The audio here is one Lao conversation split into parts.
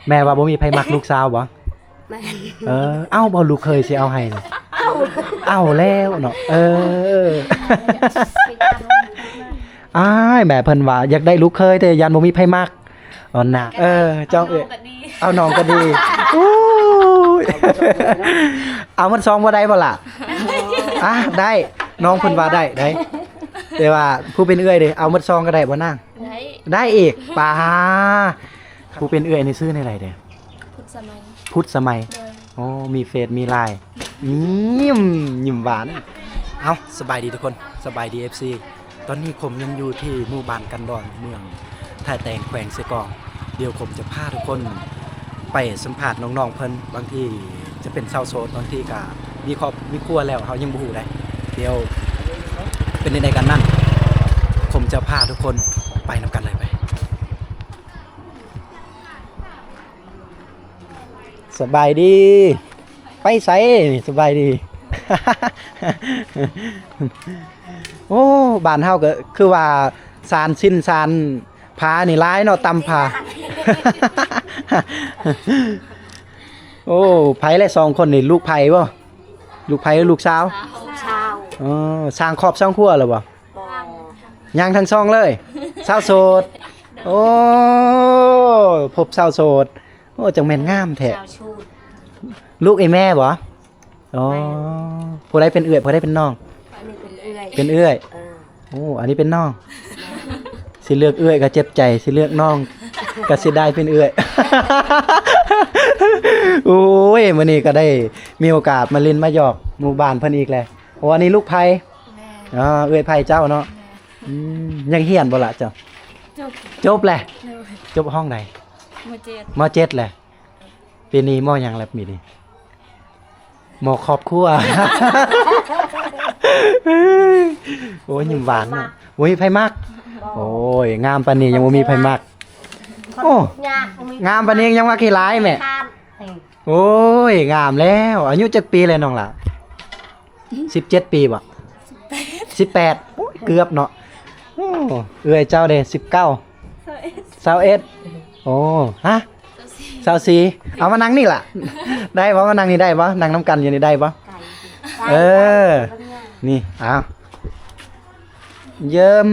ແມ່ວ່າບໍ່ມີໃຜມັກລູກສາວບໍ່? ແມ່ນ. ເອີ ເອົ້າ ບໍ່ ລູກເຂີຍຊິເອົາໃຫ້ນີ້? ເອົາ ເອົາແລ້ວເນາະ. ເອີ ອ້າຍ ແມ່ເພິ່ນວ່າຢາກໄດ້ລູກເຂີຍ ແຕ່ຢ້ານບໍ່ມີໃຜມັກ. ເອົານະ ເອີ ເຈົ້າເອີຍ ເອົານ້ອງກໍດີ. ອູ້ຍ ເອົາໝົດຊອງບໍ່ໄດ້ບໍ່ລະ? ອ່າ ໄດ້ ນ້ອງເພິ່ນວ່າໄດ້ ໄດ້. ແຕ່ວ່າຜູ້ເປັນເອື້ອຍເດ້ ເອົາໝົດຊອງກໍໄດ້ບໍ່ນາງ? ໄດ້ ໄດ້ອີກ. ປາ ຜູ້ເປັນເອື້ອຍນີ້ຊື່ແນວໃດເດ້? ພຸດສະໄໝ. ພຸດສະໄໝ. ໂອ້ ມີເຟສມີລາຍ. ຍິ້ມ ຍິ້ມຫວານ. ເອົ້າ ສະບາຍດີທຸກຄົນ ສະບາຍດີ ເອັຟຊີ. ຕອນນີ້ຂົມຍັງຢູ່ທີ່ໝູ່ບ້ານກັນດອນ ເມືອງທ່າແຕງ ແຂວງເຊກອງ. ດຽວຂົມຈະພາທຸກຄົນໄປສຳພາດນ້ອງໆເພິ່ນ. ບາງທີຈະເປັນສາວໂສດ ບາງທີກະມີຄອບມີຄົວແລ້ວ ເຮົາຍັງບໍ່ຮູ້ໃດ. ດຽວເປັນຈັ່ງໃດກັນນັ້ນ ຂົມຈະພາທຸກຄົນໄປນຳກັນເລີຍ. ໄປ. ສະບາຍດີ. ໄປໃສ? ສະບາຍດີ. ໂອ້ ບ້ານເຮົາກໍຄືວ່າສານຊິນສານຜານີ້ຫຼາຍເນາະ ຕຳຜາ. ໂອ້ ໃຜແລະສອງຄົນນີ້ ລູກໃຜບໍ່? ລູກໃຜ ລູກສາວ? ລູກສາວ. ອໍ ສ້າງຄອບສ້າງຄົວແລ້ວບໍ່? ບໍ່. ຍັງທັງສອງເລີຍ? ສາວໂສດ. ໂອ້ ພົບສາວໂສດ. ໂອ້ ຈັ່ງແມ່ນງາມແທ້. ສາວໂສດ. ລູກອີ່ແມ່ບໍ່? ອໍ ແມ່ນ. ຜູ້ໃດເປັນເອື້ອຍ ຜູ້ໃດເປັນນ້ອງ? ອັນນີ້ເປັນເອື້ອຍ. ເປັນເອື້ອຍ. ເອີ. ໂອ້ ອັນນີ້ເປັນນ້ອງ. ຊິເລືອກເອື້ອຍກໍເຈັບໃຈ ຊິເລືອກນ້ອງກໍເສຍດາຍເປັນເອື້ອຍ. ໂອ້ຍ ມື້ນີ້ກໍໄດ້ມີໂອກາດມາຫຼິ້ນມາຢອກໝູ່ບ້ານເພິ່ນອີກແລ້ວ. ໂອ້ ອັນນີ້ລູກໃຜ? ແມ່ນ. ອໍ ເອື້ອຍໃຜເຈົ້າເນາະ. ແມ່ນ. ອືມ ຍັງຮຽນບໍ່ລະເຈົ້າ? ຈົບ. ຈົບແລ້ວ. ໂດຍ. ຈົບຫ້ອງໃດ? ມໍເຈັດ. ມໍເຈັດແລ້ວ. ປີນີ້ມໍຫຍັງລະປີນີ້? ມໍຄອບຄົວ. ໂອ້ຍ ຍິ້ມຫວານເນາະ. ບໍ່ມີໃຜມັກ. ບໍ່. ໂອ້ຍ ງາມປານນີ້ຍັງບໍ່ມີໃຜມັກ. ໂອ້ ງາມປານນີ້ຍັງມັກຂີ້ຫຼາຍແມ່. ໂອ້ຍ ງາມແລ້ວ. ອາຍຸຈັກປີແລ້ວນ້ອງຫຼ້າ? ສິບເຈັດປີບໍ່? ສິບແປດ. ສິບແປດ. ໂອ້ຍ ເກືອບເນາະ. ໂອ້ ເອື້ອຍເຈົ້າເດ້? ສິບເກົ້າ. ຊາວເອັດ. ຊາວເອັດ. ໂອ້ ຮະ? ຊາວສີ່. ຊາວສີ່. ເອົາມານັ່ງນີ້ລະ. ໄດ້ບໍ່? ມານັ່ງນີ້ໄດ້ບໍ່? ນັ່ງນຳກັນຢູ່ນີ້ໄດ້ບໍ່? ໄດ້. ເອີ ໄດ້. ນີ້ ເອົາ. ຢ້ຳ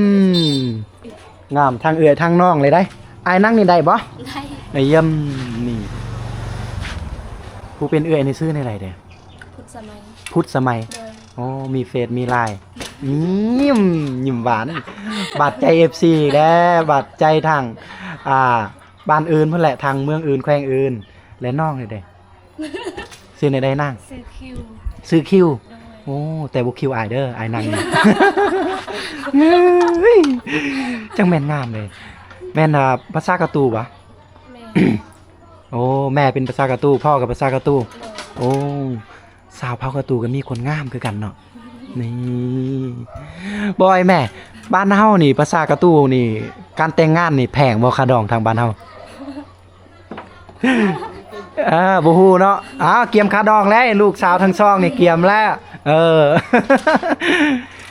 ງາມທັງເອື້ອຍທັງນ້ອງເລີຍໄດ໋. ອ້າຍນັ່ງນີ້ໄດ້ບໍ່? ໄດ້. ເອີ ຢ້ຳ ນີ້ ຜູ້ເປັນເອື້ອຍນີ້ຊື່ແນວໃດເດ້? ພຸດສະໄໝ. ພຸດສະໄໝ. ໂດຍ. ໂອ້ ມີເຟສມີລາຍ. ຍິ້ມ ຍິ້ມຫວານ. ບາດໃຈເອັຟຊີແດ່ ບາດໃຈທາງ ອ່າ ບ້ານອື່ນພຸ້ນແຫຼະ ທາງເມືອງອື່ນ ແຂວງອື່ນ ແລະ ນ້ອງນີ້ເດ້? ຊື່ແນວໃດນາງ? ຊື່ຄິວ. ຊື່ຄິວ. ໂດຍ. ໂອ້ ແຕ່ບໍ່ຄິວອ້າຍເດີ ອ້າຍນັ່ງນີ້. ຈັ່ງແມ່ນງາມເລີຍ. ແມ່ນ ອ່າ ພາສາກະຕູບໍ່? ແມ່ນ. ໂອ້ ແມ່ເປັນພາສາກະຕູ ພໍ່ກໍພາສາກະຕູ. ໂດຍ. ໂອ້ ຊາວເຜົ່າກະຕູກໍມີຄົນງາມຄືກັນເນາະ. ນີ້ ບອຍແມ່ ບ້ານເຮົານີ້ ພາສາກະຕູນີ້ ການແຕ່ງງານນີ້ແພງບໍ່ ຄ່າດອງທາງບ້ານເຮົາ? ອ່າ ບໍ່ຮູ້ເນາະ. ອ້າວ ກຽມຄ່າດອງແລ້ວ ລູກສາວທັງສອງນີ້ກຽມແລ້ວ. ເອີ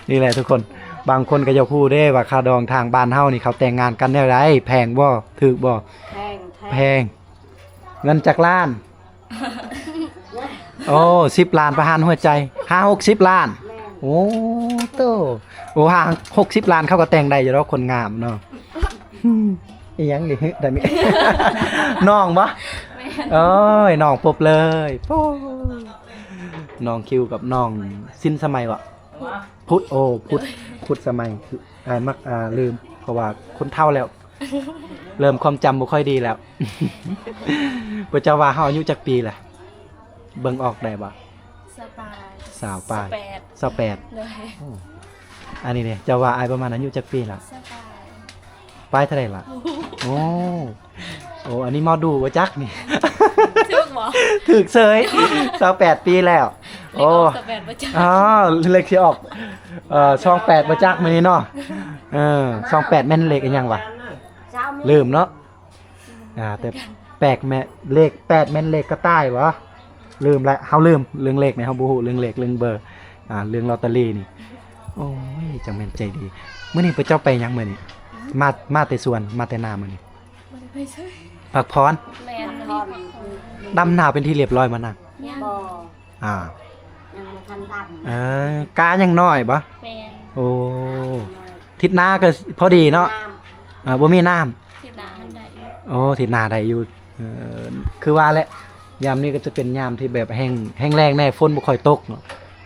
ນີ້ແຫຼະທຸກຄົນ ບາງຄົນກໍຢາກຮູ້ເດ້ວ່າຄ່າດອງທາງບ້ານເຮົານີ້ ເຂົາແຕ່ງງານກັນແນວໃດ ແພງບໍ່ ຖືກບໍ່? ແພງ ແພງ. ແພງ. ເງິນຈັກລ້ານ? ໂອ້ ສິບລ້ານປະຫານຫົວໃຈ ຫ້າຫົກສິບລ້ານ. ແມ່ນ. ໂອ້ໂຕ ໂອ້ ຫ້າຫົກສິບລ້ານເຂົາກໍແຕ່ງໄດ້ຢູ່ດອກ ຄົນງາມເນາະ. ອີ່ຫຍັງນີ້ ໄດ້ມີ ນ້ອງບໍ່? ແມ່ນ. ໂອ້ຍ ນ້ອງປົບເລີຍ ໂອ້ ນ້ອງຄິວກັບນ້ອງຊິນສະໄໝບໍ່? ພຸດ ໂອ້ ພຸດ ພຸດສະໄໝ ອ້າຍມັກ ອ່າ ລືມ ເພາະວ່າຄົນເຖົ້າແລ້ວ ເລີ່ມຄວາມຈຳບໍ່ຄ່ອຍດີແລ້ວ. ພວກເຈົ້າວ່າເຮົາອາຍຸຈັກປີລະ? ເບິ່ງອອກໄດ້ບໍ່? ຊາວປາຍ. ຊາວປາຍ. ຊາວແປດ. ຊາວແປດ. ໂດຍ. ໂອ້ ອັນນີ້ເດ້ ເຈົ້າວ່າອ້າຍປະມານອາຍຸຈັກປີລະ? ຊາວປາຍ. ປາຍເທົ່າໃດລະ? ໂອ້ ໂອ້ ອັນນີ້ໝໍດູບໍ່ຈັກນີ້. ຖືກບໍ່? ຖືກເສີຍ. ຊາວແປດປີແລ້ວ. ໂອ້ ເລກອອກຊາວແປດບໍ່ຈັກ. ອໍ ເລກຊິອອກ ເອີ ຊອງແປດບໍ່ຈັກມື້ນີ້ເນາະ. ເອີ ຊອງແປດແມ່ນເລກອີ່ຫຍັງຫວາ? ລືມເນາະ. ອ່າ ແຕ່ແປກແມ່ນເລກແປດແມ່ນເລກກະຕ່າຍຫວາ? ລືມແລ້ວ ເຮົາລືມເລື່ອງເລກນີ້ ເຮົາບໍ່ຮູ້ເລື່ອງເລກເລື່ອງເບີ ອ່າ ເລື່ອງລອດຕະລີນີ້. ໂອ້ຍ ຈັ່ງແມ່ນໃຈດີ. ມື້ນີ້ພວກເຈົ້າໄປຫຍັງມື້ນີ້? ມາ ມາແຕ່ສວນ ມາແຕ່ນາມື້ນີ້? ບໍ່ໄດ້ໄປໃສ. ພັກຜ່ອນ. ແມ່ນ. ດຳນາເປັນທີ່ລຽບຮ້ອຍບໍ່ນະ? ຍັງ ບໍ່ ອ່າ ຍັງບໍ່ທັນດຳ ເອີ ກ້າຍັງນ້ອຍບໍ່? ແມ່ນ ໂອ້ ທິດໜ້າກໍພໍດີເນາະ ນ້ຳ ອ່າ ບໍ່ມີນ້ຳ ທິດໜ້າຫັ້ນໄດ້ຢູ່ ໂອ້ ທິດໜ້າໄດ້ຢູ່ ເອີ ຄືວ່າແຫຼະ ຍາມນີ້ກໍຈະເປັນຍາມທີ່ແບບແຫ້ງ ແຫ້ງແລ້ງແດ່ ຝົນບໍ່ຄ່ອຍຕົກເນາະ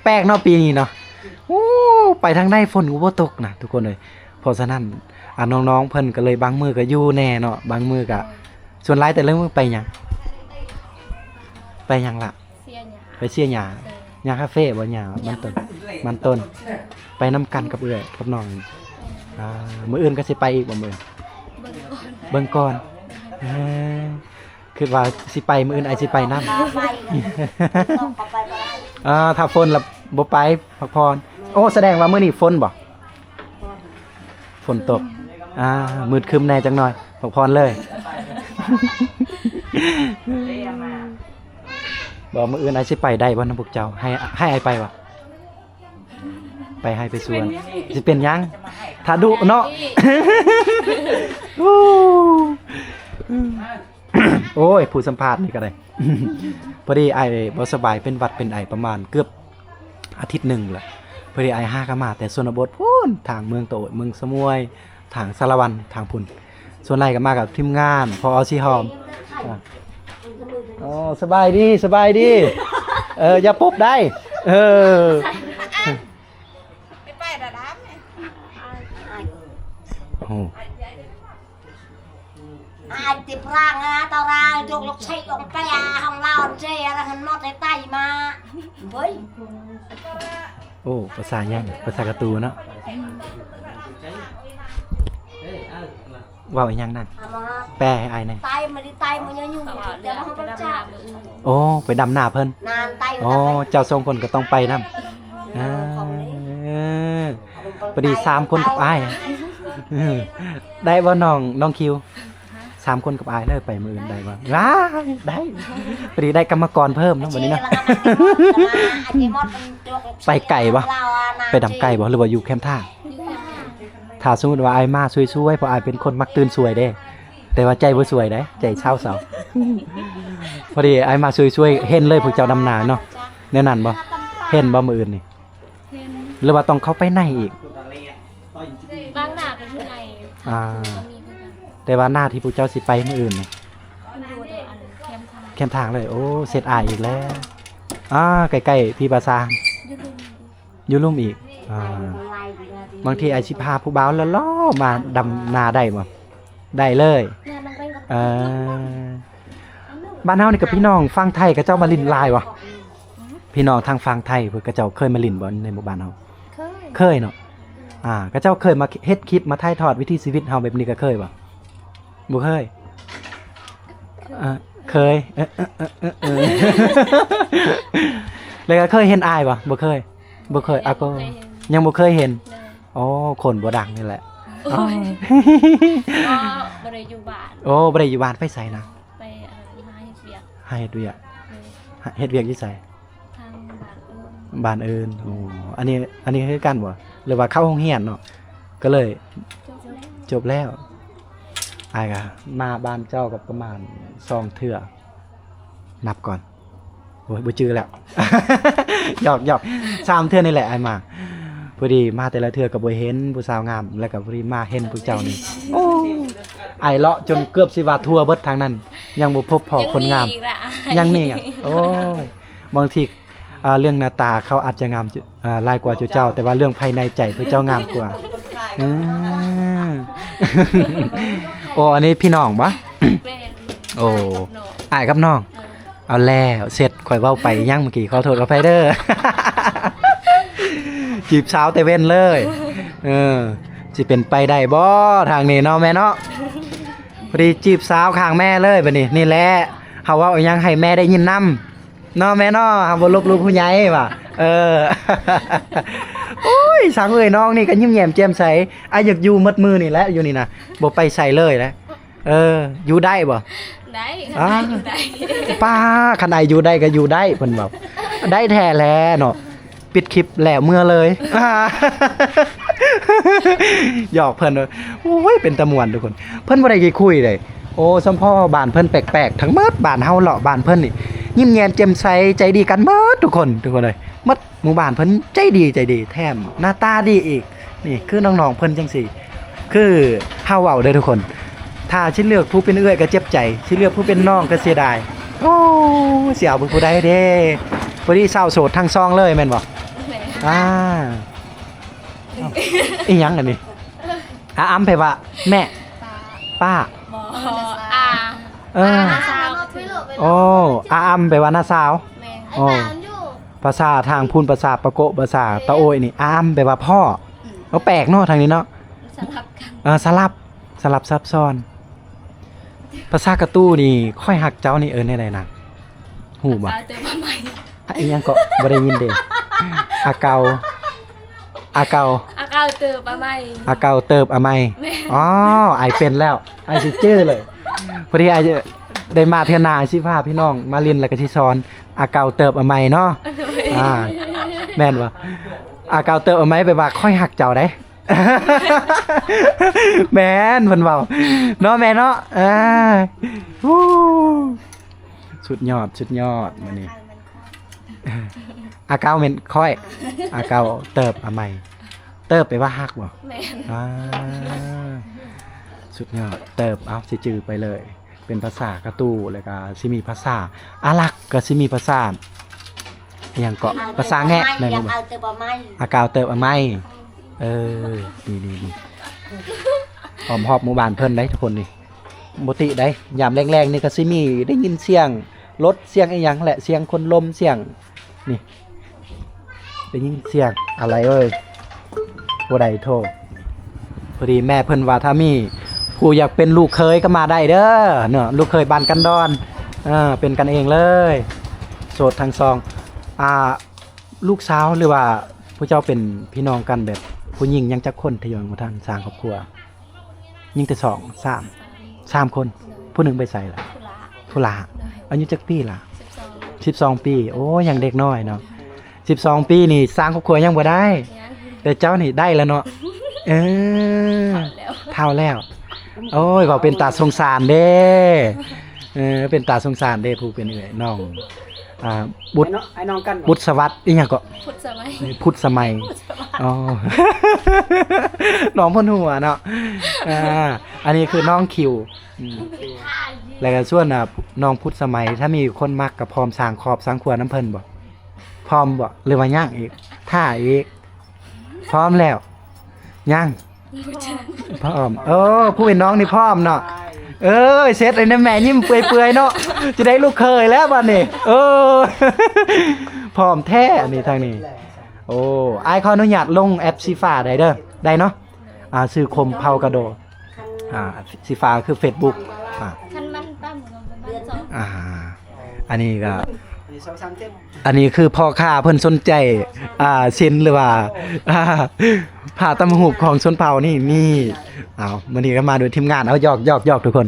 ແປກເນາະປີນີ້ເນາະ ໂອ້ ໄປທາງໃດຝົນກໍບໍ່ຕົກນະທຸກຄົນເອີຍ ເພາະສະນັ້ນ ອ່າ ນ້ອງໆເພິ່ນກໍເລີຍບາງມື້ກໍຢູ່ແດ່ເນາະ ບາງມື້ກໍ ສ່ວນຫຼາຍແຕ່ລະມື້ໄປຫຍັງ? ໄປຫຍັງລະ? ເສຍຫຍ້າ ໄປເສຍຫຍ້າ ເອີ ຫຍ້າຄາເຟບໍ່? ຫຍ້າມັນຕົ້ນ ມັນຕົ້ນ ໄປນຳກັນກັບເອື້ອຍກັບນ້ອງ ເອີ ອ່າ ມື້ອື່ນກໍຊິໄປອີກບໍ່ມື້? ເບິ່ງກ່ອນ ເບິ່ງກ່ອນ ເອີ ຄິດວ່າຊິໄປ ມື້ອື່ນອ້າຍຊິໄປນຳ ບໍ່ໄປ ບໍ່ໄປ ບໍ່ໄດ້ ອ່າ ຖ້າຝົນລະບໍ່ໄປ ພັກຜ່ອນ ໂອ້ ສະແດງວ່າມື້ນີ້ຝົນບໍ່? ຝົນຕົກ ອ່າ ມືດຄຶ້ມແດ່ຈັກໜ່ອຍ ພັກຜ່ອນເລີຍ ບໍ່ ມື້ອື່ນອ້າຍຊິໄປໄດ້ບໍ່ນຳພວກເຈົ້າ? ໃຫ້ ໃຫ້ອ້າຍໄປບໍ່? ໄປໄຮ່ໄປສວນ ຊິເປັນຫຍັງ? ຖ້າດຸເນາະ ໂອ້ຍ ຜູ້ສຳພາດນີ້ກໍໄດ້ ພໍດີອ້າຍບໍ່ສະບາຍ ເປັນຫວັດເປັນໄອປະມານເກືອບອາທິດໜຶ່ງລະ ພໍດີອ້າຍຫາກໍມາແຕ່ຊົນນະບົດພຸ້ນ ທາງເມືອງຕະໂອດ ເມືອງສະໝວຍ ທາງສາລະວັນ ທາງພຸ້ນ ສ່ວນຫຼາຍກໍມາກັບທີມງານ ພໍອາຊິຫອມ ໂອ້ ສະບາຍດີ ສະບາຍດີ ເອີ ຢ່າປຸບໄດ້ ເອີ ໄປໄປດາດາມ ໂອ້ ອາຍຕິບຣາງອາຕາຣາ ຈົກລົກໄຊອອກໄປອາ ຫ້ອງລາວເຈ ອາຣະຫັນມອດໃຫ້ໄຕມາ ເວີຍ ໂອ້ ພາສາຫຍັງ? ພາສາກາຕູນເນາະ ເວົ້າອີຫຍັງນັ້ນ? ອາມາ ແປໃຫ້ອ້າຍແດ່ ໄຕມາດິ ໄຕມາຍະຍຸງ ເຂົາເວົ້າເລື່ອງໄປດຳນາມື້ອື່ນ ໂອ້ ໄປດຳນາເພິ່ນ ນານໄຕ ອໍ ເຈົ້າສອງຄົນກໍຕ້ອງໄປນຳ ເອີ ອ່າ ພໍດີສາມຄົນກັບອ້າຍ ເອີ ໄດ້ບໍ່ນ້ອງ ນ້ອງຄິວ? ສາມຄົນກັບອ້າຍເດີ ໄປມື້ອື່ນໄດ້ບໍ່? ໄດ້ ໄດ້ ພໍດີໄດ້ກຳມະກອນເພີ່ມເນາະ ບັດນີ້ເນາະ ໄປໄກບໍ່? ໄປດຳໄກບໍ່ ຫຼືວ່າຢູ່ແຄມທາງ? ຖ້າສົມມຸດວ່າອ້າຍມາສວຍໆ ເພາະອ້າຍເປັນຄົນມັກຕື່ນສວຍເດ້ ແຕ່ວ່າໃຈບໍ່ສວຍເດ້ ໃຈເຊົາໆ ພໍດີອ້າຍມາສວຍໆ ເຫັນເລີຍພວກເຈົ້າດຳນາເນາະ ແນວນັ້ນບໍ່? ເຫັນບໍ່ມື້ອື່ນນີ້? ເຫັນ ຫຼືວ່າຕ້ອງເຂົ້າໄປໃນອີກ? ບາງໜ້າກໍຢູ່ໃນ ອ່າ ກໍມີຄືກັນ ແຕ່ວ່າໜ້າທີ່ພວກເຈົ້າຊິໄປມື້ອື່ນນີ້ ຢູ່ແຖວອັນແຄມທາງ ແຄມທາງເລີຍ ໂອ້ ເສັດອາຍອີກແລ້ວ ອ່າ ໃກ້ໆ ພີພາສາ ຢູ່ລຸ່ມ ຢູ່ລຸ່ມອີກ ອ່າ ບາງທີອ້າຍຊິພາຜູ້ບ່າວຫຼໍ່ໆມາດຳນາໄດ້ບໍ່? ໄດ້ເລີຍ ເອີ ບ້ານເຮົານີ້ກໍພີ່ນ້ອງຝັ່ງໄທເຂົາເຈົ້າມາຫຼິ້ນຫຼາຍບໍ່? ພີ່ນ້ອງທາງຝັ່ງໄທເພິ່ນເຂົາເຈົ້າເຄີຍມາຫຼິ້ນບໍ່ໃນໝູ່ບ້ານເຮົາ? ເຄີຍ ເຄີຍເນາະ ອ່າ ເຂົາເຈົ້າເຄີຍມາເຮັດຄລິບມາຖ່າຍທອດວິຖີຊີວິດເຮົາແບບນີ້ກໍເຄີຍບໍ່? ບໍ່ເຄີຍ ເອີ ເຄີຍ ເອີ ເອີ ເອີ ເອີ ແລ້ວກໍເຄີຍເຫັນອ້າຍບໍ່? ບໍ່ເຄີຍ ບໍ່ເຄີຍ ອາ ກໍຍັງບໍ່ເຄີຍເຫັນ ຍັງບໍ່ເຄີຍເຫັນ ໂດຍ ອໍ ຄົນບໍ່ດັງນີ້ແຫຼະ ໂອ້ຍ ອໍ ບໍ່ໄດ້ຢູ່ບ້ານ ໂອ້ ບໍ່ໄດ້ຢູ່ບ້ານ ໄປໃສນະ? ໄປ ເອີ ຫາເຮັດວຽກ ຫາເຮັດວຽກ ໂດຍ ຫາເຮັດວຽກຢູ່ໃສ? ທາງບ້ານອື່ນ ບ້ານອື່ນ ໂອ້ ອັນນີ້ ອັນນີ້ຄືກັນບໍ່? ຫຼືວ່າເຂົ້າໂຮງຮຽນເນາະ ກໍເລີຍຈົບແລ້ວ ຈົບແລ້ວ ອ້າຍກໍມາບ້ານເຈົ້າກໍປະມານສອງເທື່ອ ນັບກ່ອນ ໂອ້ຍ ບໍ່ຈື່ແລ້ວ ຫຍອກໆ ສາມເທື່ອນີ້ແຫຼະອ້າຍມາ ພໍດີມາແຕ່ລະເທື່ອກໍບໍ່ເຫັນຜູ້ສາວງາມ ແລ້ວກໍພໍດີມາເຫັນພວກເຈົ້ານີ້ ໂອ້ ອ້າຍເລາະຈົນເກືອບຊິວ່າທົ່ວເບິດທາງນັ້ນ ຍັງບໍ່ພົບພໍ້ຄົນງາມ ຍັງມີອີກລະ ຍັງມີອີກ ໂອ້ຍ ບາງທີ ອ່າ ເລື່ອງໜ້າຕາເຂົາອາດຈະງາມ ອ່າ ຫຼາຍກວ່າເຈົ້າ ແຕ່ວ່າເລື່ອງພາຍໃນໃຈພວກເຈົ້າງາມກວ່າ ອືມ ໂອ້ ອັນນີ້ພີ່ນ້ອງບໍ່? ແມ່ນ ໂອ້ ອ້າຍກັບນ້ອງ ເອີ ເອົາແລ້ວ ເສັດ ຂ້ອຍເວົ້າໄປຫຍັງເມື່ອກີ້ ຂໍໂທດຂໍອະໄພເດີ ຈີບສາວແຕ່ເວັນເລີຍ ເອີ ຊິເປັນໄປໄດ້ບໍ່ທາງນີ້ເນາະແມ່ເນາະ? ພໍດີຈີບສາວຂ້າງແມ່ເລີຍບັດນີ້ ນີ້ແຫຼະ ເຮົາເວົ້າອີຫຍັງໃຫ້ແມ່ໄດ້ຍິນນຳ ເນາະແມ່ເນາະ ເຮົາບໍ່ລົບຫຼູ່ຜູ້ໃຫຍ່ວ່າ ເອີ ໂອ້ຍ ສາວເອີຍ ນ້ອງນີ້ກໍຍິ້ມແຍ້ມແຈ່ມໃສ ອ້າຍຢາກຢູ່ໝົດມື້ນີ້ແຫຼະ ຢູ່ນີ້ນະ ບໍ່ໄປໃສເລີຍແຫຼະ ເອີ ຢູ່ໄດ້ບໍ່? ໄດ້ ອ່າ ຢູ່ໄດ້ ປ້າ ຄັນອ້າຍຢູ່ໄດ້ກໍຢູ່ໄດ້ ເພິ່ນເວົ້າ ໄດ້ແທ້ແຫຼະເນາະ ປິດຄລິບແລ້ວເມືອເລີຍ ຫຍອກເພິ່ນ ໂອ້ຍ ເປັນຕາມ່ວນທຸກຄົນ ເພິ່ນບໍ່ໄດ້ຂີ້ຄຸຍເດ້ ໂອ້ ສົມພໍ້ບ້ານເພິ່ນແປກໆ ທັງໝົດບ້ານເຮົາເລາະບ້ານເພິ່ນນີ້ ຍິ້ມແຍ້ມແຈ່ມໃສ ໃຈດີກັນໝົດທຸກຄົນ ທຸກຄົນເອີຍ ໝົດໝູ່ບ້ານເພິ່ນໃຈດີ ໃຈດີ ແຖມໜ້າຕາດີອີກ. ນີ້ຄືນ້ອງໆເພິ່ນຈັ່ງຊີ້ ຄືເຮົາເວົ້າເດີທຸກຄົນ ຖ້າຊິເລືອກຜູ້ເປັນເອື້ອຍກໍເຈັບໃຈ ຊິເລືອກຜູ້ເປັນນ້ອງກໍເສຍດາຍ. ໂອ້ ຊິເອົາເປັນຜູ້ໃດເດ້ ພໍດີສາວໂສດທັງສອງເລີຍແມ່ນບໍ່? ແມ່ນ ອ່າ ເອົ້າ ອີຫຍັງອັນນີ້? ອາອຳແປວ່າແມ່ ປ້າ ບໍ່ ອາ ເອີ ອາ ນ້າສາວ ໂອ້ ອາອຳແປວ່ານ້າສາວ ແມ່ນ ໂອ້ ພາສາທາງພຸ້ນ ພາສາປາໂກະ ພາສາຕະໂອ້ຍນີ້ ອາອຳແປວ່າພໍ່ ອືມ ໂອ້ ແປກເນາະທາງນີ້ເນາະ ສະຫຼັບກັນ ເອີ ສະຫຼັບ ສະຫຼັບຊັບຊ້ອນ. ພາສາກະຕູນີ້ ຂ້ອຍຮັກເຈົ້ານີ້ເອີ້ນແນວໃດນະ ຮູ້ບໍ່? ອາເຕີບາໄມ ອາ ອີຫຍັງເກາະ? ບໍ່ໄດ້ຍິນເດ້ ອາເກົາ ອາເກົາ ອາເກົາເຕີບອາໄມ ອາເກົາເຕີບອາໄມ ແມ່ນ ອໍ ອ້າຍເປັນແລ້ວ ອ້າຍຊິຈື່ເລີຍ ພໍດີອ້າຍໄດ້ມາເທື່ອໜ້າ ຊິພາພີ່ນ້ອງມາຫຼິ້ນ ແລ້ວກໍຊິສອນ ອາເກົາເຕີບອາໄມເນາະ ໂດຍ ອ່າ ແມ່ນບໍ່? ອາເກົາເຕີບອາໄມແປວ່າ ຂ້ອຍຮັກເຈົ້າເດ້ ແມ່ນ ເພິ່ນເວົ້າເນາະແມ່ເນາະ ອ່າ ຮູ້ ສຸດຍອດ ສຸດຍອດມື້ນີ້ ອາເກົາແມ່ນຂ້ອຍ ອາເກົາເຕີບອາໄມ ເຕີບແປວ່າຮັກບໍ່? ແມ່ນ ອ່າ ສຸດຍອດ ເຕີບ ເອົາ ຊິຈື່ໄປເລີຍ ເປັນພາສາກະຕູ ແລ້ວກະຊິມີພາສາອາຣັກ ກະຊິມີພາສາ ອີຫຍັງເກາະ ພາສາແງະແມ່ນບໍ່? ອາເກົາເຕີບອາໄມ ເອີ ນີ້ໆໆ ອ້ອມຮອບໝູ່ບ້ານເພິ່ນໄດ໋ທຸກຄົນນີ້ ບໍ່ຕິໄດ໋ ຍາມແລງໆນີ້ກໍຊິມີໄດ້ຍິນສຽງລົດ ສຽງອີຫຍັງແຫຼະ ສຽງຄົນລົມ ສຽງ ນີ້ ໄດ້ຍິນສຽງອາໄລເອີຍ ຜູ້ໃດໂທ? ພໍດີແມ່ເພິ່ນວ່າ ຖ້າມີຜູ້ຢາກເປັນລູກເຂີຍກໍມາໄດ້ເດີເນາະ ລູກເຂີຍບ້ານກັນດອນ ເອີ ເປັນກັນເອງເລີຍ ໂສດທັງສອງ ອ່າ ລູກສາວ ຫຼືວ່າຜູ້ເຈົ້າເປັນພີ່ນ້ອງກັນ ແບບຜູ້ຍິງຍັງຈັກຄົນທີ່ຍັງບໍ່ທັນສ້າງຄອບຄົວ? ຍິງແຕ່ສອງ ສາມ ສາມຄົນ ຜູ້ໜຶ່ງໄປໃສລະ? ທຸລະ ທຸລະ ໂດຍ ອາຍຸຈັກປີລະ? ສິບສອງ ສິບສອງປີ ໂອ້ ຍັງເດັກນ້ອຍເນາະ ສິບສອງປີນີ້ສ້າງຄອບຄົວຍັງບໍ່ໄດ້ ຍັງ ແຕ່ເຈົ້ານີ້ໄດ້ແລ້ວເນາະ ເອີ ເຖົ້າແລ້ວ ເຖົ້າແລ້ວ ໂອ້ຍ ເວົ້າເປັນຕາສົງສານເດ້ ເອີ ເປັນຕາສົງສານເດ້ ຜູ້ເປັນເອື້ອຍນ້ອງ ອ່າ ບຸດ ອ້າຍນ້ອງ ອ້າຍນ້ອງກັນ ບຸດສະຫວັດ ອີຫຍັງເກາະ? ພຸດສະໄໝ ພຸດສະໄໝ ພຸດສະໄໝ ອໍ ນ້ອງເພິ່ນຫົວເນາະ ອ່າ ອັນນີ້ຄືນ້ອງຄິວ ອືມ ແລ້ວກໍສ່ວນ ອ່າ ນ້ອງພຸດສະໄໝ ຖ້າມີຄົນມັກກໍພ້ອມສ້າງຄອບສ້າງຄົວນຳເພິ່ນບໍ່? ພ້ອມບໍ່? ຫຼືວ່າຍັງອີກ? ຖ້າອີກ? ພ້ອມແລ້ວ? ຍັງ? ພ້ອມ ເອີ ຜູ້ເປັນນ້ອງນີ້ພ້ອມເນາະ ເອີຍ ເຊັດໃຫ້ແມ່ຍິ້ມເປື່ອຍໆເນາະ ຈະໄດ້ລູກເຂີຍແລ້ວບັດນີ້ ເອີ ພ້ອມແທ້ອັນນີ້ທາງນີ້ ໂອ້ ອ້າຍຂໍອະນຸຍາດລົງແອັບສີຟ້າໄດ້ເດີ ໄດ້ເນາະ ອ່າ ຊື່ຄົມເຜົ່າກະໂດ ອ່າ ສີຟ້າຄືເຟສບຸກ ອ່າ ຄັນມັນຕ່ຳກວ່າປະມານສອງ ອ່າ ອັນນີ້ກໍ ອັນນີ້ສອງສາມເຈັດ ອັນນີ້ຄືພໍ່ຄ້າເພິ່ນສົນໃຈ ອ່າ ສິນ ຫຼືວ່າ ອ່າ ຜ້າຕຳຮູບຂອງຊົນເຜົ່ານີ້ ນີ້ ເອົາ ມື້ນີ້ກໍມາໂດຍທີມງານ ເອົາ ຢອກໆໆ ທຸກຄົນ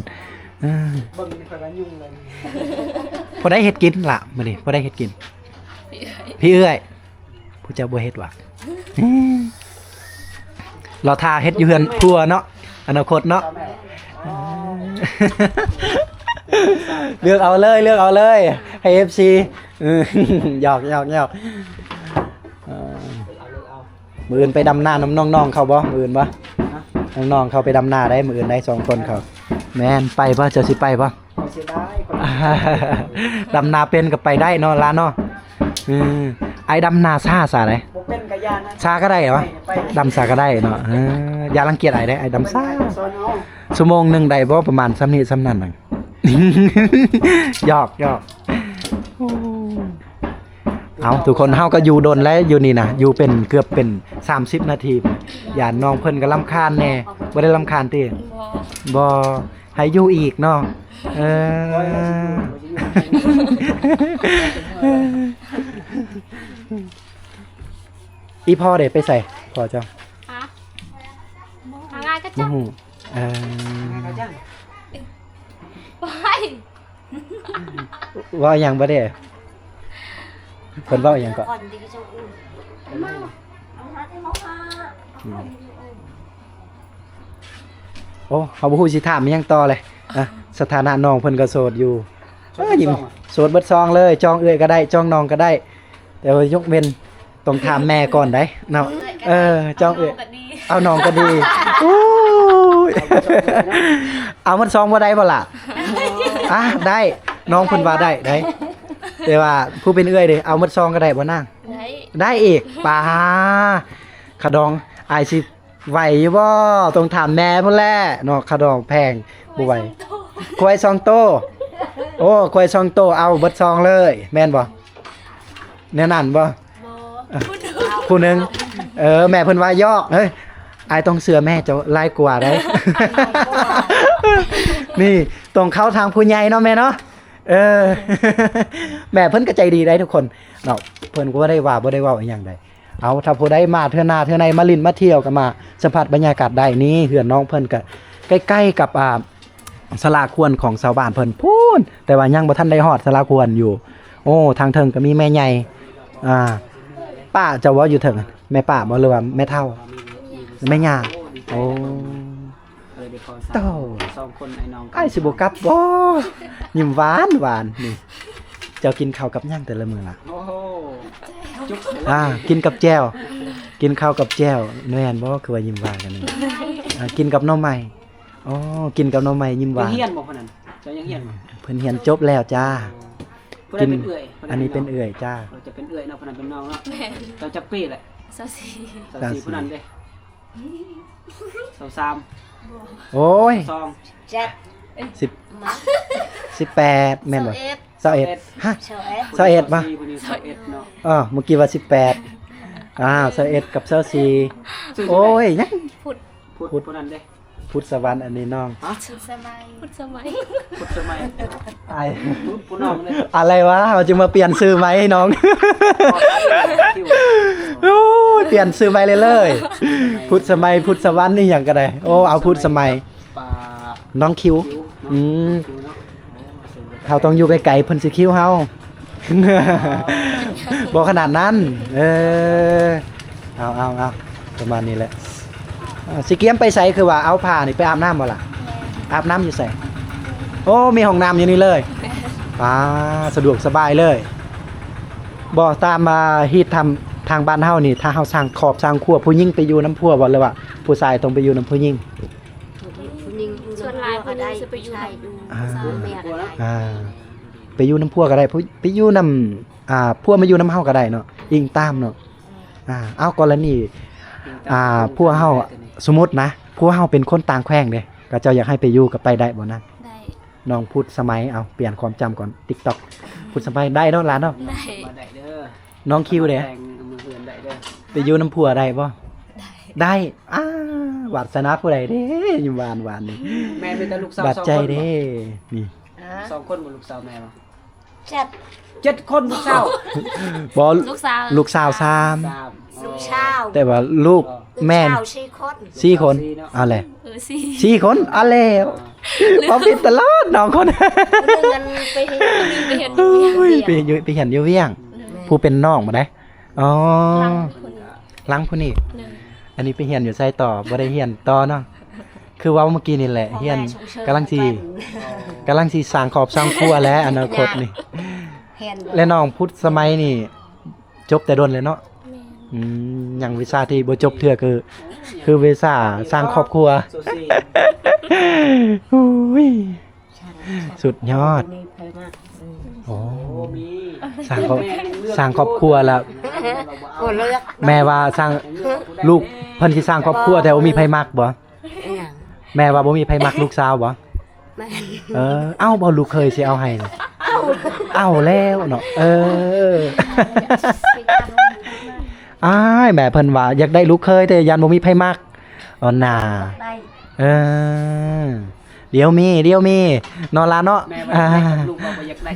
ເອີ ເບິ່ງນີ້ຂ້ອຍວ່າຫຍຸ້ງເລີຍ ຜູ້ໃດເຮັດກິນລະ ມື້ນີ້ຜູ້ໃດເຮັດກິນ? ພີ່ເອື້ອຍ ພີ່ເອື້ອຍ ຜູ້ເຈົ້າບໍ່ເຮັດຫວາ? ລໍຖ້າເຮັດຢູ່ເຮືອນຄົວເນາະ ອະນາຄົດເນາະ ເລືອກເອົາເລີຍ ເລືອກເອົາເລີຍ ໃຫ້ເອັຟຊີ ຫຍອກໆໆ ເອີ ມື້ອື່ນໄປດຳນານຳນ້ອງໆເຂົາບໍ່? ມື້ອື່ນບໍ່? ນ້ອງໆເຂົາໄປດຳນາໄດ໋ ມື້ອື່ນໄດ໋ ສອງຄົນເຂົາ ແມ່ນ ໄປບໍ່? ເຈົ້າຊິໄປບໍ່? ຂ້ອຍເສຍດາຍ ຂ້ອຍ ດຳນາເປັນກໍໄປໄດ້ເນາະ ຫຼານເນາະ ເອີ ອ້າຍດຳນາຊ້າຊະໃດ໋ ບໍ່ເປັນກໍຢ່ານະ ຊ້າກໍໄດ້ຫວາ? ໄປ ໄປ ດຳຊ້າກໍໄດ້ເນາະ ເອີ ຢ່າລັງກຽດອ້າຍເດ້ ອ້າຍດຳຊ້າ ສອນເອົາ ຊົ່ວໂມງໜຶ່ງໄດ້ບໍ່? ປະມານສ່ຳນີ້ສ່ຳນັ້ນນະ ຫຍອກໆ ໂອ້ ເອົາ ທຸກຄົນ ເຮົາກໍຢູ່ດົນແລ້ວ ຢູ່ນີ້ນະ ຢູ່ເປັນເກືອບເປັນສາມສິບນາທີ ຢ້ານນ້ອງເພິ່ນກໍລຳຄານແດ່ ບໍ່ໄດ້ລຳຄານຕິ? ບໍ່ ບໍ່ ໃຫ້ຢູ່ອີກເນາະ ເອີ ອີ່ພໍ່ເດ ໄປໃສ? ພໍ່ເຈົ້າ ຫາງານກໍຈັກ ບໍ່ຮູ້ ເອີ ໄປ ເວົ້າຫຍັງບໍ່ເດ້? ເພິ່ນເວົ້າຫຍັງເກາະ? ອືມ ໂອ້ ເຮົາບໍ່ຮູ້ຊິຖາມຫຍັງຕໍ່ເລີຍ ອ່ະ ສະຖານະນ້ອງເພິ່ນກໍໂສດຢູ່. ໂສດເບິດ ເອີ ຍິມ ສອງ ໂສດເບິດສອງເລີຍ, ຈອງເອື້ອຍກໍໄດ້ ຈອງນ້ອງກໍໄດ້, ແຕ່ວ່າຍົກເວັ້ນຕ້ອງຖາມແມ່ກ່ອນໄດ໋ເນາະ. ເອີ ຈອງເອື້ອຍ ເອົານ້ອງກໍດີ. ໂອ້ຍ ເອົາເບິດສອງບໍ່ໄດ້ບໍ່ລະ? ອ່ະ ໄດ້ ນ້ອງເພິ່ນວ່າໄດ້ໄດ໋. ແຕ່ວ່າຜູ້ເປັນເອື້ອຍເດ້ ເອົາເບິດສອງກໍໄດ້ບໍ່ນາງ? ໄດ້ ໄດ້ອີກ. ປາ ຂະດອງ ອ້າຍຊິ ໄຫວຢູ່ບໍ່? ຕ້ອງຖາມແມ່ພຸ້ນແຫຼະເນາະ, ຂະດອງແພງບໍ່ໄຫວ. ຄວາຍສອງໂຕ ໂອ້ ຄວາຍສອງໂຕ ເອົາເບິດສອງເລີຍ ແມ່ນບໍ່? ແນວນັ້ນບໍ່? ບໍ່ ຜູ້ໜຶ່ງ ເອີ ແມ່ເພິ່ນວ່າຢອກ. ເຮີ້ຍ ອ້າຍຕ້ອງເຊື່ອແມ່ເຈົ້າຫຼາຍກວ່າໄດ໋. ນີ້ຕ້ອງເຂົ້າທາງຜູ້ໃຫຍ່ເນາະແມ່ເນາະ. ເອີ ແມ່ເພິ່ນກໍໃຈດີໄດ໋ທຸກຄົນເນາະ, ເພິ່ນກໍບໍ່ໄດ້ວ່າ ບໍ່ໄດ້ເວົ້າອີ່ຫຍັງໃດ໋. ເອົາ ຖ້າຜູ້ໃດມາເທື່ອໜ້າເທື່ອໃນ ມາຫຼິ້ນມາທ່ຽວ ກໍມາສຳຜັດບັນຍາກາດໄດ້. ນີ້ເຮືອນນ້ອງເພິ່ນກໍໃກ້ໆກັບ ອ່າ ສາລາຄວນຂອງຊາວບ້ານເພິ່ນພຸ້ນ, ແຕ່ວ່າຍັງບໍ່ທັນໄດ້ຮອດສາລາຄວນຢູ່. ໂອ້ ທາງເທິງກໍມີແມ່ໃຫຍ່ ອ່າ ປ້າເຈົ້າບໍ່ຢູ່ເທິງ? ແມ່ປ້າບໍ່ ຫຼືວ່າແມ່ເຖົ້າ? ແມ່ຍ່າ. ໂອ້ ເອີ ເດ ໂຕ ສອງຄົນອ້າຍນ້ອງກັນ ອ້າຍຊິບໍ່ກັບບໍ່? ຍິ້ມຫວານໆ ນີ້. ເຈົ້າກິນເຂົ້າກັບຫຍັງແຕ່ລະມື້ລະ? ໂອ້ໂຫ ຈຸກ ອ່າ ກິນກັບແຈ່ວ ກິນເຂົ້າກັບແຈ່ວ ແມ່ນບໍ່? ຄືວ່າຍິ້ມຫວານກັນນີ້. ອ່າ ກິນກັບໜໍ່ໄມ້. ອໍ ກິນກັບໜໍ່ໄມ້ຍິ້ມຫວານ. ໄປຮຽນບໍ່ຜູ້ນັ້ນ? ເຈົ້າຍັງຮຽນບໍ່? ເພິ່ນຮຽນຈົບແລ້ວຈ້າ. ຜູ້ໃດເປັນເອື້ອຍ? ອັນນີ້ເປັນເອື້ອຍຈ້າ. ເອີ ຈະເປັນເອື້ອຍເນາະ ຜູ້ນັ້ນເປັນນ້ອງເນາະ. ແມ່ນ. ເຈົ້າຈັກປີແຫຼະ? ຊາວສີ່. ຊາວສີ່ ຜູ້ນັ້ນເດ້? ຊາວສາມ. ໂອ້ຍ ຊາວສອງ. ເຈັດ. ສິບ ມາ ສິບແປດ ແມ່ນບໍ່? ຊາວເອັດ. ຊາວເອັດ. ຊາວເອັດ. ຮະ ຊາວເອັດ. ຊາວເອັດບໍ່? ຜູ້ນີ້ຊາວເອັດເນາະ. ເອີ ເມື່ອກີ້ວ່າສິບແປດ. ອ້າວ ຊາວເອັດກັບຊາວສີ່. ໂອ້ຍ ຍັງ ພຸດ ພຸດ ຜູ້ນັ້ນເດ້? ພຸດສະຫວັນ ອັນນີ້ນ້ອງ. ຮະ? ພຸດສະໄໝ. ພຸດສະໄໝ. ພຸດສະໄໝ. ອ້າຍ ຜູ້ນ້ອງເດ້. ອະໄລວະ ເຮົາຈຶ່ງມາປ່ຽນຊື່ໃໝ່ໃຫ້ນ້ອງ. ໂອ້ຍ ປ່ຽນຊື່ໃໝ່ເລີຍ ພຸດສະໄໝ ພຸດສະຫວັນ ອີ່ຫຍັງກໍໄດ້. ໂອ້ ເອົາພຸດສະໄໝ. ນ້ອງຄິວ. ອືມ ເຮົາຕ້ອງຢູ່ໄກໆ ເພິ່ນຊິຄິວເຮົາ. ບໍ່ຂະໜາດນັ້ນ. ເອີ ເອົາໆໆ ປະມານນີ້ແຫຼະ. ເອີ ຊິກຽມໄປໃສ? ຄືວ່າເອົາຜ້ານີ້ໄປອາບນ້ຳບໍ່ລະ? ອາບນ້ຳຢູ່ໃສ? ໂອ້ ມີຫ້ອງນ້ຳຢູ່ນີ້ເລີຍ. ປາ ສະດວກສະບາຍເລີຍ. ບໍ່ ຕາມ ອ່າ ຮີດທຳທາງບ້ານເຮົານີ້ ຖ້າເຮົາສ້າງຄອບສ້າງຄົວ ຜູ້ຍິງໄປຢູ່ນຳຜົວບໍ່ ຫຼືວ່າຜູ້ຊາຍຕ້ອງໄປຢູ່ນຳຜູ້ຍິງ? ຜູ້ຍິງຢູ່ ສ່ວນຫຼາຍຜູ້ຍິງຊິໄປຢູ່ນຳ ຜູ້ຊາຍຢູ່ ອ່າ ນຳແມ່ກໍໄດ້. ອ່າ ໄປຢູ່ນຳຜົວກໍໄດ້ ຜູ້ ໄປຢູ່ນຳ ອ່າ ຜົວມາຢູ່ນຳເຮົາກໍໄດ້ເນາະ ອີງຕາມເນາະ. ອ່າ ເອົາ ກໍລະນີ ອ່າ ຜົວເຮົາ ສົມມຸດນະ ຜົວເຮົາເປັນຄົນຕ່າງແຂວງເດ້ ກໍເຈົ້າຢາກໃຫ້ໄປຢູ່ກໍໄປໄດ້ບໍ່ນະ? ໄດ້. ນ້ອງພຸດສະໄໝ ເອົາ ປ່ຽນຄວາມຈຳກ່ອນ ຕິກຕັອກ ພຸດສະໄໝ ໄດ້ເນາະຫຼານເນາະ? ໄດ້ ໄດ້ເດີ. ນ້ອງຄິວເດ້? ແຕ່ງມືເຮືອນໄດ້ເດີ. ໄປຢູ່ນຳຜົວໄດ້ບໍ່? ໄດ້ ໄດ້. ອ້າ ວາດສະໜາຜູ້ໃດເດ້ ຍິ້ມຫວານໆ ນີ້. ແມ່ມີແຕ່ລູກສາວ ບາດໃຈເດ້ ສອງຄົນບໍ່? ນີ້ ສອງຄົນບໍ່ ລູກສາວແມ່ບໍ່? ເຈັດ ເຈັດຄົນລູກສາວ. ບໍ່ ລູກສາວ ລູກສາວສາມ ສາມ ລູກສາວ ແຕ່ວ່າລູກ ອໍ ແມ່ນ ລູກສາວສີ່ຄົນ ສີ່ຄົນ ສີ່ເນາະ ເອົາແຫຼະ ເອີ ສີ່ ສີ່ຄົນ ເອົາແລ້ວ ອ່າ ເວົ້າຜິດຕະຫຼອດນ້ອງຄົນ ຜູ້ໜຶ່ງອັນໄປເຮັດ ໄປເຮັດ ໂອ້ຍ ຢູ່ວຽງ ໄປຢູ່ ໄປຮຽນຢູ່ວຽງ ແມ່ນ ຜູ້ເປັນນ້ອງບໍ່ໄດ້ ອໍ ຫຼັງຜູ້ນີ້ ຫຼັງຜູ້ນີ້ ເອີ ອັນນີ້ໄປຮຽນຢູ່ໃສຕໍ່? ບໍ່ໄດ້ຮຽນຕໍ່ເນາະ ຄືເວົ້າເມື່ອກີ້ນີ້ແຫຼະ ຮຽນ ກຳລັງຊິ ກຳລັງຊິສ້າງຄອບສ້າງຄົວແຫຼະ ອະນາຄົດນີ້ ແລະ ນ້ອງພຸດສະໄໝນີ້ ຈົບແຕ່ດົນແລ້ວເນາະ ແມ່ນ ອືມ ຍັງວິຊາທີ່ບໍ່ຈົບເທື່ອ ຄື ຄືວິຊາສ້າງຄອບຄົວ ໂອ້ຍ ສຸດຍອດ ໂອ້ ສ້າງຄອບ ສ້າງຄອບຄົວແລ້ວ ແມ່ວ່າສ້າງ ລູກເພິ່ນຊິສ້າງຄອບຄົວ ແຕ່ບໍ່ມີໃຜມັກບໍ່? ອີຫຍັງ? ແມ່ວ່າບໍ່ມີໃຜມັກລູກສາວບໍ່? ແມ່ນ ເອີ ເອົ້າ ບໍ່ ລູກເຂີຍຊິເອົາໃຫ້ ເອົ້າ ເອົາແລ້ວເນາະ ເອີ ອ້າຍ ແມ່ເພິ່ນວ່າຢາກໄດ້ລູກເຂີຍ ແຕ່ຢ້ານບໍ່ມີໃຜມັກ ເອົາໜ້າ ໄດ້ ເອີ ດຽວມີ ດຽວມີເນາະຫຼານເນາະ ແມ່ວ່າຢາກໄດ້ ອ່າ ລູກວ່າບໍ່ຢາກໄດ້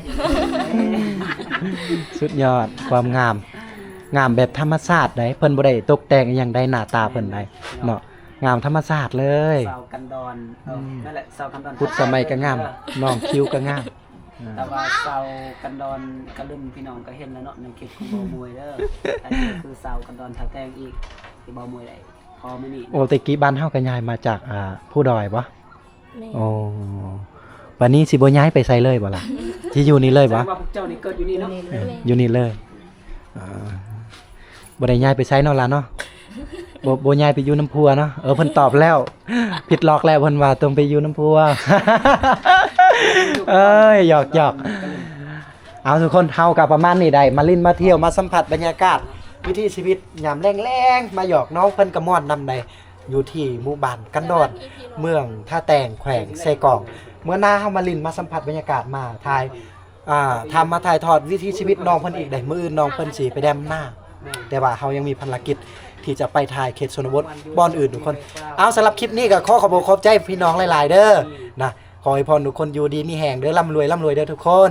ສຸດຍອດ ຄວາມງາມ ງາມແບບທຳມະຊາດໃດ໋ ເພິ່ນບໍ່ໄດ້ຕົກແຕ່ງອີ່ຫຍັງໃດ໋ ໜ້າຕາເພິ່ນໃດ໋ເນາະ ງາມທຳມະຊາດເລີຍ ສາວກັນດອນ ເອີ ອືມ ນັ້ນແຫຼະ ສາວກັນດອນ ພຸດສະໄໝກໍງາມ ເອີ ນ້ອງຄິວກໍງາມ ອ່າ ແຕ່ວ່າສາວກັນດອນກະລຶມ ພີ່ນ້ອງກໍເຫັນແລ້ວເນາະ ໃນຄລິບຂອງເບົາມວຍເດີ ອັນນີ້ຄືສາວກັນດອນທ່າແຕງອີກ ທີ່ເບົາມວຍໄດ້ພໍມື້ນີ້ ໂອ້ ແຕ່ກີ້ບ້ານເຮົາກໍຍ້າຍມາຈາກ ອ່າ ພູດອຍບໍ່? ແມ່ນ ໂອ້ ໂ ບັດນີ້ຊິບໍ່ຍ້າຍໄປໃສເລີຍບໍ່ລະ? ຊິຢູ່ນີ້ເລີຍບໍ່? ແສດງວ່າພວກເຈົ້ານີ້ເກີດຢູ່ນີ້ເນາະ? ເອີ ຢູ່ນີ້ເລີຍ. ອ່າ ບໍ່ໄດ້ຍ້າຍໄປໃສເນາະຫຼານເນາະ? ບໍ່ ບໍ່ຍ້າຍໄປຢູ່ນຳຜົວເນາະ? ເອີ ເພິ່ນຕອບແລ້ວ ຜິດລັອກແລ້ວ ເພິ່ນວ່າຕ້ອງໄປຢູ່ນຳຜົວ. ເອີຍ ຫຍອກໆ. ເອົາ ທຸກຄົນ ເຮົາກໍປະມານນີ້ ໄດ້ມາຫຼິ້ນມາທ່ຽວ ມາສຳຜັດບັນຍາກາດວິຖີຊີວິດຍາມແລງໆ ມາຫຍອກນ້ອງເພິ່ນກໍມ່ວນນຳໃດ ຢູ່ທີ່ໝູ່ບ້ານກັນດອນ ເມືອງທ່າແຕງ ແຂວງເຊກອງ. ເມື່ອໜ້າເຮົາມາຫຼິ້ນມາສຳຜັດບັນຍາກາດ ມາຖ່າຍ ອ່າ ທຳມາຖ່າຍທອດວິຖີຊີວິດນ້ອງເພິ່ນອີກໃດ. ມື້ອື່ນນ້ອງເພິ່ນຊິໄປດຳນາ ແຕ່ວ່າເຮົາຍັງມີພາລະກິດທີ່ຈະໄປຖ່າຍເຂດຊົນນະບົດບ່ອນອື່ນ ທຸກຄົນ. ເອົາ ສຳລັບຄລິບນີ້ກໍຂໍຂອບອົກຂອບໃຈພີ່ນ້ອງຫຼາຍໆເດີນະ. ຂໍໃຫ້ພອນທຸກຄົນຢູ່ດີມີແຮງເດີ ລ່ຳລວຍ ລ່ຳລວຍເດີທຸກຄົນ.